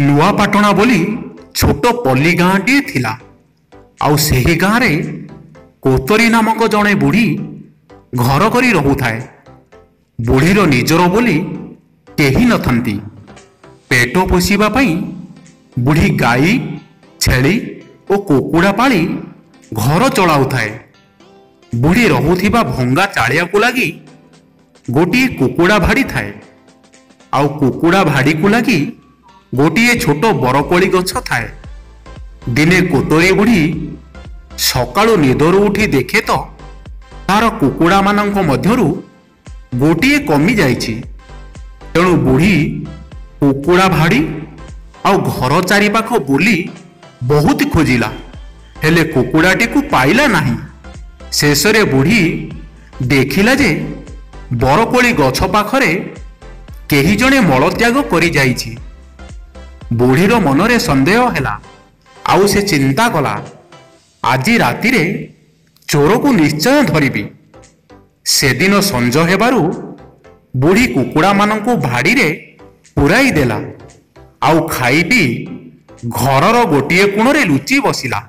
ନୂଆପାଟଣା ବୋଲି ଛୋଟ ପଲ୍ଲୀ ଗାଁଟିଏ ଥିଲା। ଆଉ ସେହି ଗାଁରେ କୋତରୀ ନାମକ ଜଣେ ବୁଢ଼ୀ ଘର କରି ରହୁଥାଏ। ବୁଢ଼ୀର ନିଜର ବୋଲି କେହି ନଥାନ୍ତି। ପେଟ ପୋଷିବା ପାଇଁ ବୁଢ଼ୀ ଗାଈ, ଛେଳି ଓ କୁକୁଡ଼ା ପାଳି ଘର ଚଳାଉଥାଏ। ବୁଢ଼ୀ ରହୁଥିବା ଭଙ୍ଗା ଚାଳିଆକୁ ଲାଗି ଗୋଟିଏ କୁକୁଡ଼ା ଭାଡ଼ି ଥାଏ, ଆଉ କୁକୁଡ଼ା ଭାଡ଼ିକୁ ଲାଗି ଗୋଟିଏ ଛୋଟ ବରକୋଳି ଗଛ ଥାଏ। ଦିନେ କୋତରୀ ବୁଢ଼ୀ ସକାଳୁ ନିଦରୁ ଉଠି ଦେଖେ ତ ତାର କୁକୁଡ଼ାମାନଙ୍କ ମଧ୍ୟରୁ ଗୋଟିଏ କମି ଯାଇଛି। ତେଣୁ ବୁଢ଼ୀ କୁକୁଡ଼ା ଭାଡ଼ି ଆଉ ଘର ଚାରିପାଖ ବୁଲି ବହୁତ ଖୋଜିଲା, ହେଲେ କୁକୁଡ଼ାଟିକୁ ପାଇଲା ନାହିଁ। ଶେଷରେ ବୁଢ଼ୀ ଦେଖିଲା ଯେ ବରକୋଳି ଗଛ ପାଖରେ କେହି ଜଣେ ମଳତ୍ୟାଗ କରିଯାଇଛି। ବୁଢ଼ୀର ମନରେ ସନ୍ଦେହ ହେଲା, ଆଉ ସେ ଚିନ୍ତା କଲା, ଆଜି ରାତିରେ ଚୋରକୁ ନିଶ୍ଚୟ ଧରିବି। ସେଦିନ ସଞ୍ଜ ହେବାରୁ ବୁଢ଼ୀ କୁକୁଡ଼ାମାନଙ୍କୁ ଭାଡ଼ିରେ ପୁରାଇ ଦେଲା, ଆଉ ଖାଇ ପିଇ ଘରର ଗୋଟିଏ କୋଣରେ ଲୁଚି ବସିଲା,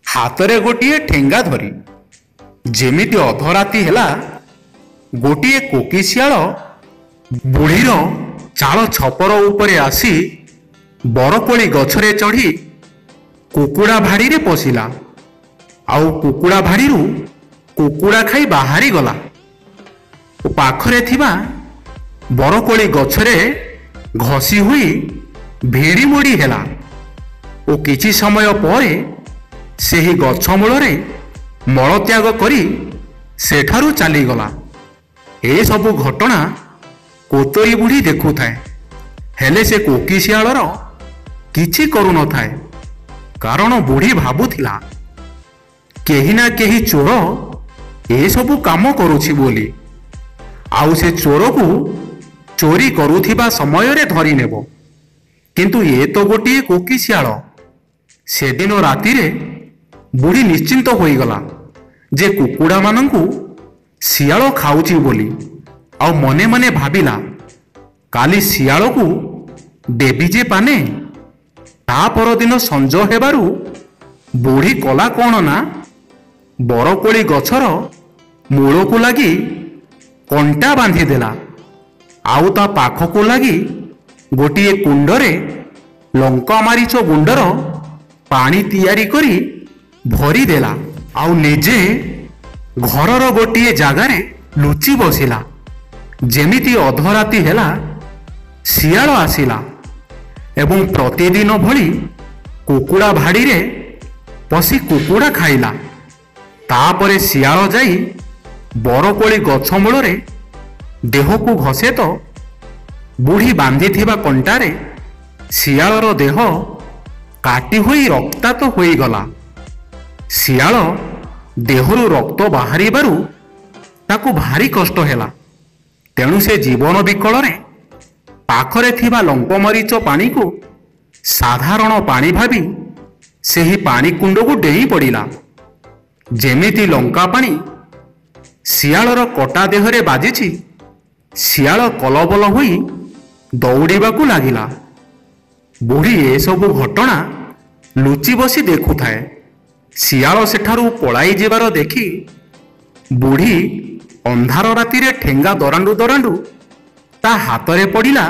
ହାତରେ ଗୋଟିଏ ଠେଙ୍ଗା ଧରି। ଯେମିତି ଅଧରାତି ହେଲା, ଗୋଟିଏ କୋକିଶିଆଳ ବୁଢ଼ୀର ଚାଳ ଛପର ଉପରେ ଆସି ବରକୋଳି ଗଛରେ ଚଢ଼ି କୁକୁଡ଼ା ଭାଡ଼ିରେ ପଶିଲା, ଆଉ କୁକୁଡ଼ା ଭାଡ଼ିରୁ କୁକୁଡ଼ା ଖାଇ ବାହାରିଗଲା। ପାଖରେ ଥିବା ବରକୋଳି ଗଛରେ ଘଷି ହୋଇ ଭିଡ଼ି ମୋଡ଼ି ହେଲା ଓ କିଛି ସମୟ ପରେ ସେହି ଗଛ ମୂଳରେ ମଳତ୍ୟାଗ କରି ସେଠାରୁ ଚାଲିଗଲା। ଏସବୁ ଘଟଣା କୋତରୀ ବୁଢ଼ୀ ଦେଖୁଥାଏ, ହେଲେ ସେ କୋକିଶିଆଳର କିଛି କରୁନଥାଏ। କାରଣ ବୁଢ଼ୀ ଭାବୁଥିଲା କେହି ନା କେହି ଚୋର ଏସବୁ କାମ କରୁଛି ବୋଲି, ଆଉ ସେ ଚୋରକୁ ଚୋରି କରୁଥିବା ସମୟରେ ଧରିନେବ। କିନ୍ତୁ ଏ ତ ଗୋଟିଏ କୋକିଶିଆଳ। ସେଦିନ ରାତିରେ ବୁଢ଼ୀ ନିଶ୍ଚିନ୍ତ ହୋଇଗଲା ଯେ କୁକୁଡ଼ାମାନଙ୍କୁ ଶିଆଳ ଖାଉଛି ବୋଲି, ଆଉ ମନେ ମନେ ଭାବିଲା କାଲି ଶିଆଳକୁ ଦେବି ଯେ ପାନେ। ତା ପରଦିନ ସଞ୍ଜ ହେବାରୁ ବୁଢ଼ୀ କଲା କ'ଣ ନା, ବରକୋଳି ଗଛର ମୂଳକୁ ଲାଗି କଣ୍ଟା ବାନ୍ଧିଦେଲା, ଆଉ ତା ପାଖକୁ ଲାଗି ଗୋଟିଏ କୁଣ୍ଡରେ ଲଙ୍କା ମାରିଚ ଗୁଣ୍ଡର ପାଣି ତିଆରି କରି ଭରିଦେଲା, ଆଉ ନିଜେ ଘରର ଗୋଟିଏ ଜାଗାରେ ଲୁଚି ବସିଲା। ଯେମିତି ଅଧରାତି ହେଲା, ଶିଆଳ ଆସିଲା ଏବଂ ପ୍ରତିଦିନ ଭଳି କୁକୁଡ଼ା ଭାଡ଼ିରେ ପଶି କୁକୁଡ଼ା ଖାଇଲା। ତାପରେ ଶିଆଳ ଯାଇ ବରକୋଳି ଗଛ ମୂଳରେ ଦେହକୁ ଘଷେ ତ ବୁଢ଼ୀ ବାନ୍ଧିଥିବା କଣ୍ଟାରେ ଶିଆଳର ଦେହ କାଟି ହୋଇ ରକ୍ତାକ୍ତ ହୋଇଗଲା। ଶିଆଳ ଦେହରୁ ରକ୍ତ ବାହାରିବାରୁ ତାକୁ ଭାରି କଷ୍ଟ ହେଲା। ତେଣୁ ସେ ଜୀବନ ବିକଳରେ ପାଖରେ ଥିବା ଲଙ୍କମରିଚ ପାଣିକୁ ସାଧାରଣ ପାଣି ଭାବି ସେହି ପାଣି କୁଣ୍ଡକୁ ଡେଇଁ ପଡ଼ିଲା। ଯେମିତି ଲଙ୍କା ପାଣି ଶିଆଳର କଟା ଦେହରେ ବାଜିଛି, ଶିଆଳ କଲବଲ ହୋଇ ଦୌଡ଼ିବାକୁ ଲାଗିଲା। ବୁଢ଼ୀ ଏସବୁ ଘଟଣା ଲୁଚି ବସି ଦେଖୁଥାଏ। ଶିଆଳ ସେଠାରୁ ପଳାଇ ଯିବାର ଦେଖି ବୁଢ଼ୀ ଅନ୍ଧାର ରାତିରେ ଠେଙ୍ଗା ଦରାଣ୍ଡୁ ଦରାଣ୍ଡୁ ତା ହାତରେ ପଡ଼ିଲା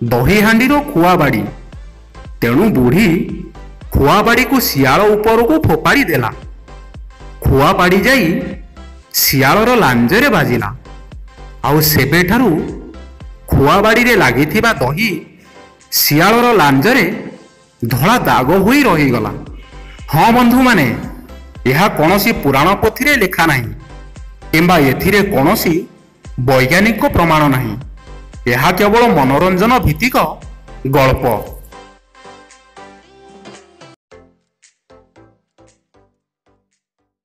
ଦହିହାଣ୍ଡିର ଖୁଆବାଡ଼ି। ତେଣୁ ବୁଢ଼ୀ ଖୁଆବାଡ଼ିକୁ ଶିଆଳ ଉପରକୁ ଫୋପାଡ଼ି ଦେଲା। ଖୁଆବାଡ଼ି ଯାଇ ଶିଆଳର ଲାଞ୍ଜରେ ବାଜିଲା, ଆଉ ସେବେଠାରୁ ଖୁଆବାଡ଼ିରେ ଲାଗିଥିବା ଦହି ଶିଆଳର ଲାଞ୍ଜରେ ଧଳା ଦାଗ ହୋଇ ରହିଗଲା। ହଁ ବନ୍ଧୁମାନେ, ଏହା କୌଣସି ପୁରାଣ ପୋଥିରେ ଲେଖା ନାହିଁ କିମ୍ବା ଏଥିରେ କୌଣସି ବୈଜ୍ଞାନିକ ପ୍ରମାଣ ନାହିଁ। ଏହା କେବଳ ମନୋରଞ୍ଜନ ଭିତ୍ତିକ ଗଳ୍ପ।